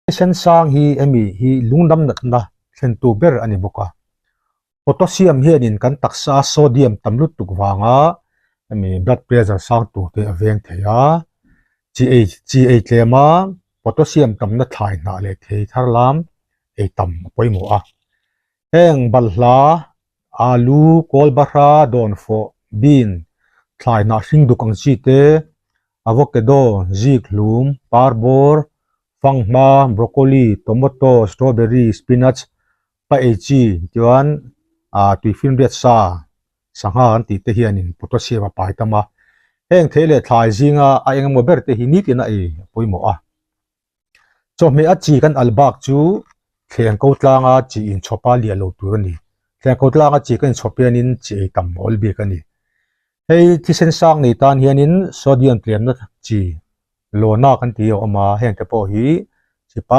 Thisen sang hi hemi hi lungdam natna thlentu ber a ni bawk a. Potassium hianin kan taksa sodium tam lutuk vanga hemi blood pressure sang tur te a veng thei a. Chi ei chi ei tlem a, potassium tamna thlai hnah leh thei thar lam ei tam a pawimawh a. Heng balhla, alu, kawlbahra, dawnfawh, bean, thlai hnah hring duk ang chi te, avocado, zik hlum, parbawr, fanghma, broccoli, tomato, strawberry, spinach, pa ei chi chuan ah tuifinriat sa sangha an tih te hianin potassium a pai tam a. Heng thei leh thlai zinga a engemaw ber te hi nitin a ei a pawimawh a. Chawhmeh a chi kan al bak chu thleng ko tlanga chi inchhawp a liah lo tur a ni. Thleng ko tlanga chi kan inchhawp hianin chi ei tam awl bik a ni. Hei thisen sang nei tan hianin sodium tlemna chi lawna kan tih a awm a, hengte pawh hi chi pa.